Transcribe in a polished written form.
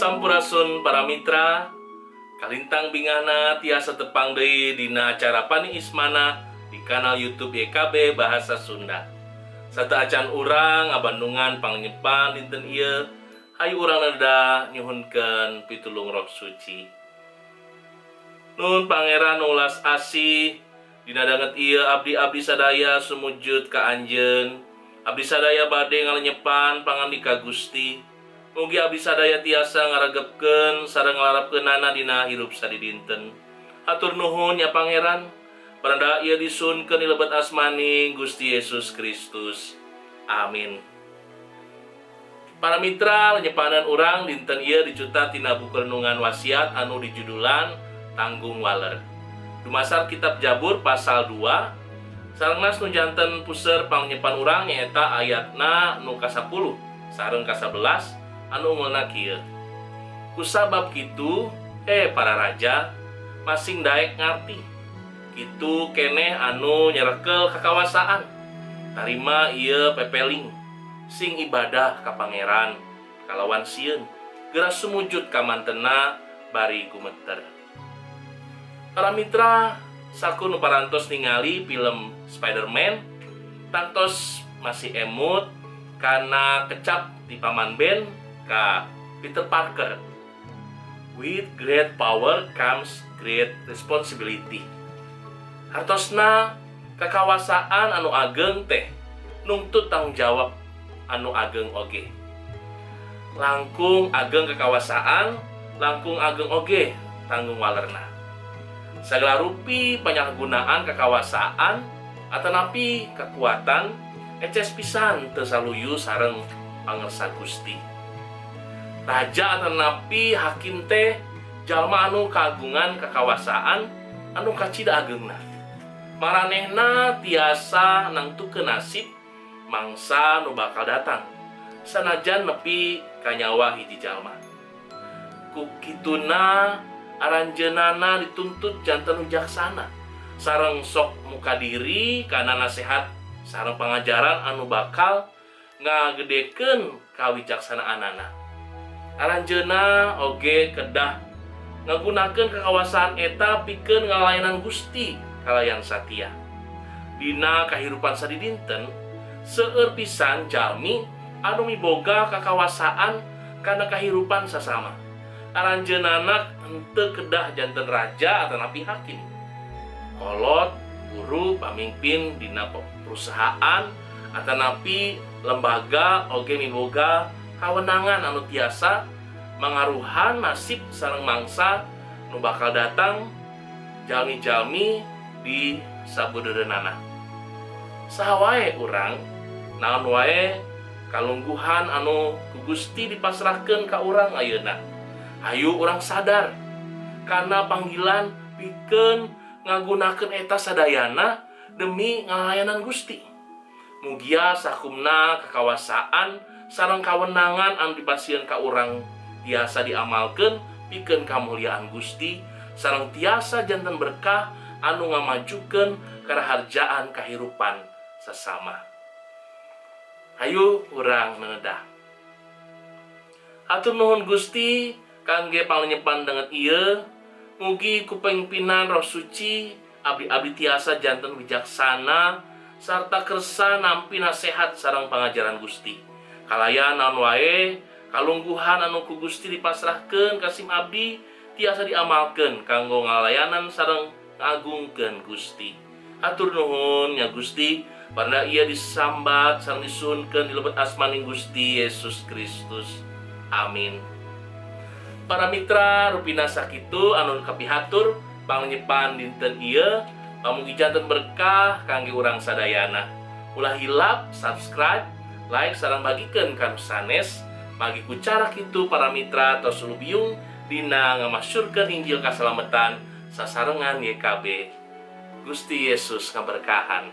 Sampurasun, para mitra. Kalintang bingahna tiasa tepang deui dina acara Paniis Manah di kanal YouTube YKB Bahasa Sunda. Sateuacan urang ngabandungan panglenyepan dinten ieu, hayu urang nenedah nyuhunkeun pitulung Roh Suci. Nuhun, Pangeran nu welas asih, dina danget ieu abdi-abdi sadaya sumujud ka Anjeun. Abdi sadaya bade ngalenyepan pangandika Gusti. Mugi abdi sadaya tiasa ngaregepkeun sareng ngalarapkeunana dina hirup sadidinten. Hatur nuhun ya, Pangeran. Paneda ieu disuhunkeun di lebet asmaning Gusti Yesus Kristus. Amin. Para mitra, lenyepanan urang dinten ieu dicuta tina buku renungan wasiat anu dijudulan Tanggung Waler. Dumasar kitab Jabur pasal 2, sareng nas nu janten puser panglenyepan urang nyaeta ayatna nu ka-10 sareng ka-11 anu unggelna kieu. Kusabab kitu, he para raja, masing daek ngarti. Kitu keneh anu nyerekel kakawasaan. Tarima ieu pepeling, sing ibadah ka Pangeran kalawan sieun, geura sumujud ka mantena bari gumeter. Para mitra, sakur nu parantos ningali film Spider-Man tangtos masih emut kana kecap ti Paman Ben ka Peter Parker. "With great power comes great responsibility." Hartosna kakawasaan anu ageng teh nungtut tanggung jawab anu ageng oge. Langkung ageng kekawasaan, langkung ageng oge tanggung walerna. Segala rupi penyalahgunaan kekawasaan atanapi kekuatan eces pisan teu saluyu sareng pangersa Gusti. Raja atanapi hakim teh jalma anu kagungan kakawasaan anu kacida agengna. Maranehna tiasa nangtukeun nasib mangsa nu bakal datang, sanajan nepi ka nyawa hiji jalma. Ku kituna aranjeunana dituntut janten wijaksana sareng sok muka diri kana nasehat sareng pangajaran anu bakal ngagedekeun kawijaksanaanana. Aranjeunna oge kedah ngagunakeun kakawasaan eta pikeun ngalayanan Gusti kalayan satia. Dina kahirupan sadidinten, seueur pisan jalmi anu miboga kakawasaan kana kahirupan sasama. Aranjeunana henteu kedah janten raja atanapi hakim. Kolot, guru, pamimpin dina perusahaan atanapi lembaga oge miboga kawenangan anu tiasa mangaruhan nasib sareng mangsa nu bakal datang, jalmi-jalmi di sabudeureunana. Saha wae urang, naon wae kalungguhan anu ku Gusti dipasrahkeun ka urang ayeuna, hayu urang sadar kana panggilan pikeun ngagunakeun eta sadayana demi ngalayanan Gusti. Mugia sakumna kakawasaan sareng kawenangan anu dipasihan ka urang tiasa diamalkeun pikeun kamuliaan Gusti sareng tiasa janten berkah anu ngamajukeun karaharjaan kahirupan sesama. Hayu urang nenedah. Hatur nuhun, Gusti, kangge panglenyepan danget ieu. Mugi ku pimpinan Roh Suci abdi-abdi tiasa janten wijaksana sarta kersa nampi nasehat sareng pangajaran Gusti. Kalayan naon wae kalungguhan anu ku Gusti dipasrahkeun ka sim abdi tiasa diamalkeun kanggo ngalayanan sareng ngagungkeun Gusti. Hatur nuhun ya, Gusti. Paneda ieu disambat sareng disuhunkeun di lebet asmaning Gusti Yesus Kristus. Amin. Para mitra, rupina sakitu anu kapihatur panglenyepan dinten ieu. Pamugi janten berkah kangge urang sadayana. Ulah hilap subscribe, like, sareng bagikeun ka nu sanes. Margi ku cara kitu para mitra tos lubiung dina ngamasyurkeun Injil kasalamatan sasarengan YKB. Gusti Yesus ngaberkahan.